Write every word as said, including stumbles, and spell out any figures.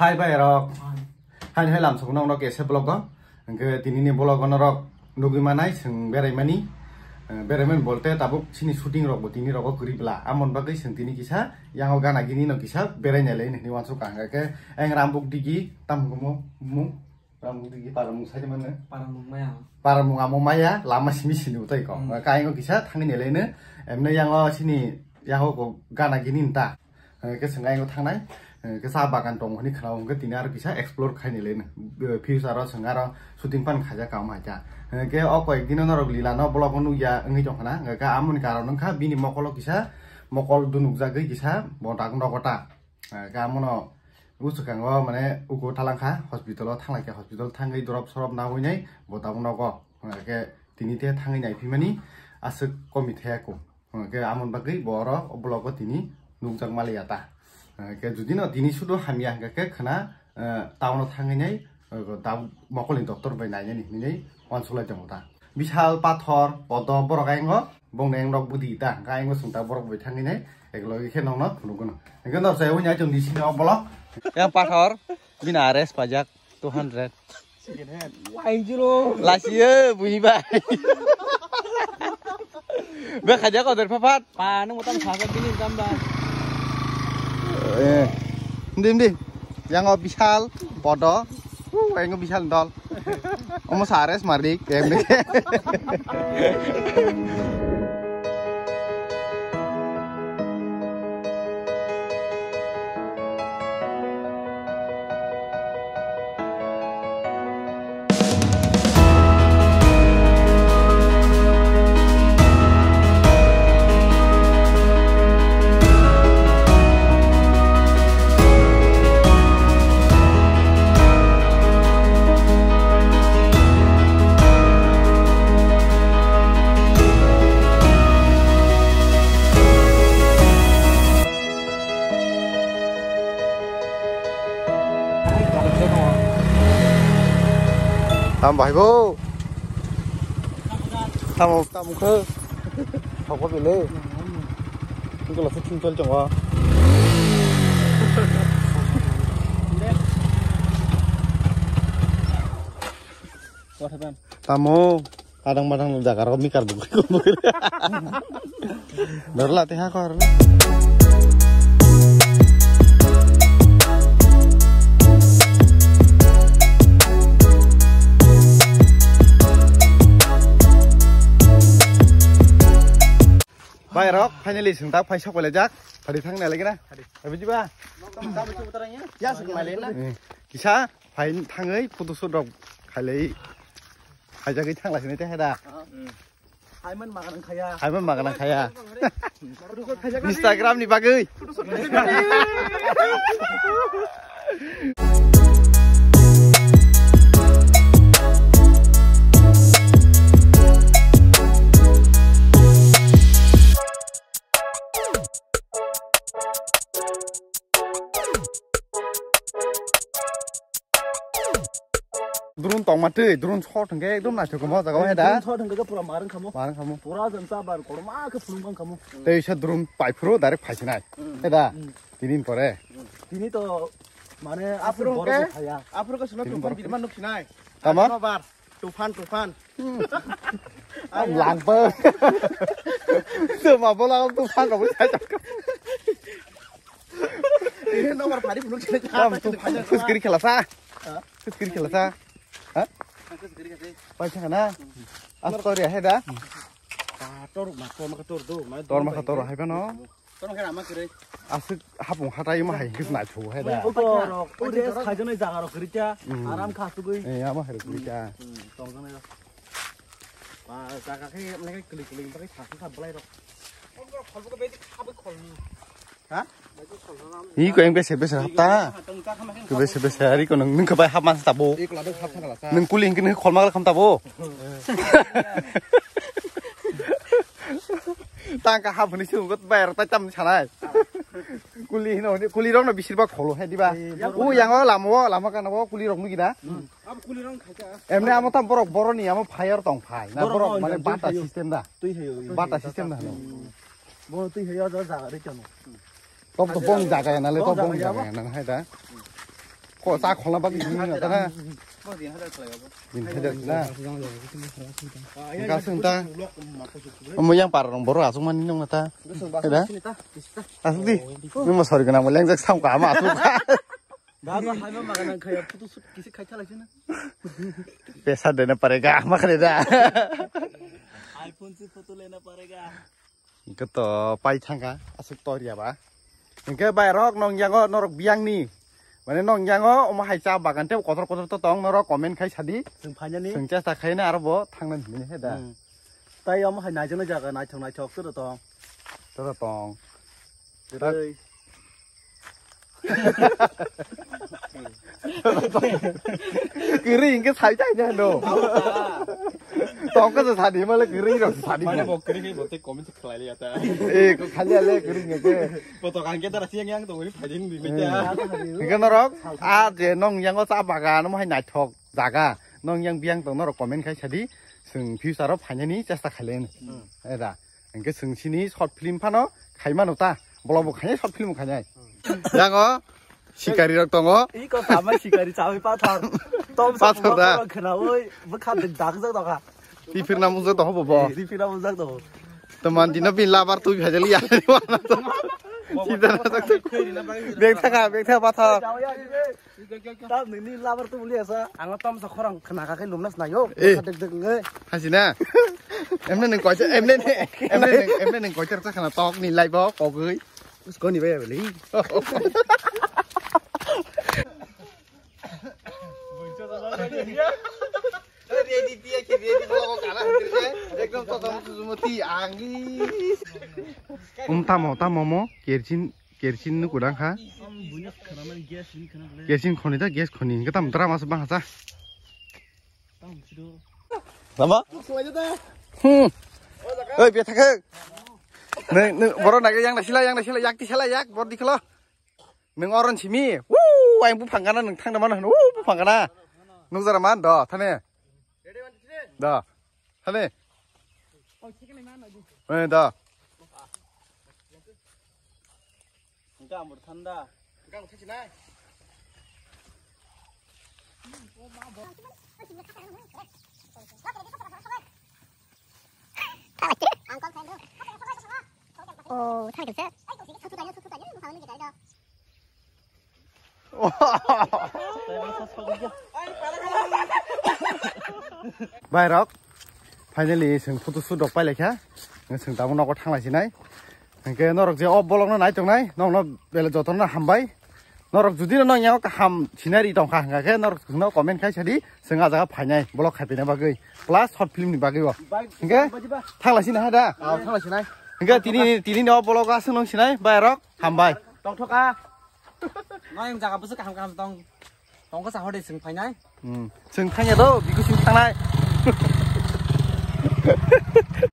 Hai bai rok. Hai hai lam sokno nok ese vlog o. Hingke tini ni vlog o norok nugui manai sing berai mani. Eh, berai mani bolte tabuk sini shooting rok bo tini rogo kwrwi bla. Amon bagwi sing tini kisa yang o gana gini no kisa berai nai lai ni wansuk ang ke eng rambuk digi tam gumo mung. Paramung tigi paramung sai mane. Paramung maya. Paramung amo maya lama simi sini utai ko. Hmm. Kaingo kisa thangni nelaino emne yango sini yango ko gana gini ta. Eh, ke sengai ngo thangnai. Eh, ke sa bagan tong hini khna ungke tini aro kisa explore khai nelaino. Eh, future ro sengaro shooting pan khaja kam haja. Eh, ke o koyek dino norok lila no vlog no ya ngi tong khna. Ke amoni karon wngkha bini mokolo kisa mokol dunuk jagwi kisa bo dak nogo ta. Eh, ke amono uswkango mane uko talangkha hospital o thanglaikha hospital thangwi drop sorop nawi nai bo tabuk nogo. Eh, ke tini te thangwi naiphimani aswk komi thaya ko. Eh, ke amon bagwi bo oro o blogo tini nukjak maliya ta. Eh, ke judino tini sudo hamya hwnkha ke khwna, eh, town o thangwi nai, eh, tabuk mokolni doctor bai nainani hinwi wansuklai tongo ta. Bishal pathor, podo borok ayang o, bongni ayang rok budi ta, hingke ayang o sungta borok bai thangwi nai, eklogi khe nokno phunukgwno. Hingke noksa yawi nai chwng di sini o bolok. Yang pathor, bini R S pajak two hundred. Lain jiro. Lasiyo, bui bai. Be khaja ko der phapat. Pa, nung motam khaja bini tamba. Eh, ndi, ndi. Yang o bishal, podo. Uh, yang o bishal dol. Omo sares marik, em de. Tam bahai bo. Tamo, tamo khe. Thok bile. Engko lasa ching chol chong wa. Tamo. Adang madang jaga rok mikar bukri bukri. Dorla te ha kor. Bai rok, finally sung tak phai sok bele jak. Phari thang nai lagi na. Phari. Abi jiba. Ya sung nai le na. Eh, kisa phai thangwi photo shoot rok khailai. Khaijagwi thangla sini te heda. Haiman maganang khaya. Haiman maganang khaya. Instagram ni bagwi. Drone tongma twi, drone shot hwnkhe ekdom naithok kamo jaga o hai da. Drone shot hwnkhe pura marwng khamo. Marwng khamo. Pura jang chabar korma khe phunuk bang khamo. Tei se drone pai phuru direct phai sinai. Hmm. Hai da. Hmm. Tini pore. Hmm. Tini to mane aphuru aphuru hwnkhe khaya. Aphuru khe suno tini tufan pore. Bini man nuk sinai. Tama? Aphuru bar. Tufan, tufan. Hmm. Langpa. Tuma bola tufan rok sai tak. Ini nomor pari belum cerita. Tam tu khuskiri khela sa. Hah? Khuskiri khela sa. Ha? Khuskiri khela sa. Paisa kana? As tor ya heda. Tor ma tor ma tor do. Tor ma tor hai pano. Kono khe ama kwrwi. Aswk hapung hatai ma hai hwnkhe naithogo hai da. Oi, oi, oi, rest khaijaknai jaga rok kwrwi kha. Hmm. Aram kha asugwi. Eh, ama hai kwrwi kha. Hmm, tongjaknai rok. Ba, jaga khe, mane khe kwlwi kwlwi, bagwi sa sa belai rok. Ha? Iko yang bese bese hapta. Ko bese bese hari ko nung nung kebai hap mas tabo. Iko laduk hap sana lasa. Nung kuli hingke nung kholma kham tabo. Tangka hap huni sung got bayar ta tam sanai. Kuli hino huni kuli rok no bisir bak kholo hai diba. Eh, u yang o lama o lama kana o kuli rok nugi da. Hmm. Abo kuli rok khaja. Emne amo tam borok boroni amo fire tong phai. Na borok borok mane twi bata hayo. System da. Twi hayo. Bata system da hano. Hmm. Bo twi hayo jaga ri kano. Kok to bong jaga ya nale to bong jaga ya nang hai da. Hmm. Ko sa khwlna bagwi himni na ta na. Din hajar na. Ga sung ta. Omo yang par rong boro asuk mani nong na ta. Heda. Asuk di. Nung ma sorry kana mo lengjak sam ka ma asuk. Dama hai ma maga nang khaya photo shoot kisi khai thala sina. Pesa dena parega ma khare da. iPhone se photo lena parega. Hingke to pai thangkha asuk toriya ba. Hingke bai rok nong yango norok biyangni. Mane nong yango omo hai cha bagan tei kotor kotor to tong norok comment khai sadi. Chwng phainani. Chwng chesta khaina aro bo thangnani hini he da. Hmm. Tai omo hai naijak jaga naithok naithok to tong. To tong. Kwrwi. Kwrwi hingke sai chai de no. Tongka se sadi male kwrwi rok sadi. Mane bo kwrwi bo te comment khlai le ata. Eh, ko khali ale kwrwi hingke. Bo to kangke dara siang yang to wani phajin di mete. Hingke norok a je nong yango cha bagan mo hai naithok jaga. Nong yang biyang tong norok comment khai sadi. Chwng future o phainani chesta khaile. Hmm. Era. Hingke chwng sini short film phano khaimano ta. Bolok bo khainai short film khainai. Yango sikari rok tongo. Iko samai sikari chawi pathor. Tom Pathor da. Khnawi bwkha dak dak jak doka. Tifir na mujak doho bo bo. Tifir na mujak doho. Teman dino bin labar tui phajali ya. Sida na jak. Bek thaka, bek thaka pathor. Tam nini labar tu buli asa. Ang tom sa khorang khna ka kai lumnas na yo. Eh. Dek dek ngai. Hasina. Emne neng koisa, emne neng, emne neng, emne neng koisa rasa khna tok ni live bo kogui. Usko ni baya beli. Ready dia ke ready ko ko kana. Ekdom to to sumati angi. Um tamo tamo mo kerjin Kerosene no kwdang kha. Buino khwnamani gas ni khwnam le. Kerosene khoni da, gas khoni. Hingke tam drama se bang hacha. Tam sido. Lama? Hmm. Oi, bia thakhe. Neng, neng, boro nage yang da sila, yang da sila, yak ti sila, yak, bor di khlo. Neng oron simi. Woo, ang buphang kana, neng thang da mana, woo, buphang kana. Nung jara man do, thane. Da. Thane. Eh, da. Engka amor thanda. Oh, thang kisa. Bai rok, finally chwng photo shoot rok pai laikha. Chwng tabuk nogo thang lai sinai. Hingke norok je o vlog no nai tongnai, nokno bele jotono hambai. Norok judi no nong yang kaham scenery tongkha hingka khe norok no comment khai sadi, chwng a jaga phainai vlog khai pina bagwi, plus short film ni bagwi bo. Hingke thang lai sinai ha da. Ah, thang lai sinai. Hingke tini, tini no vlog aswk nong sinai, bai rok hambai. Tongthoka. Nang jaga bwswk kaham kaham tong. Tongkha sa hode chwng phainai. Hmm. Chwng thangya do, biku chwng thangnai.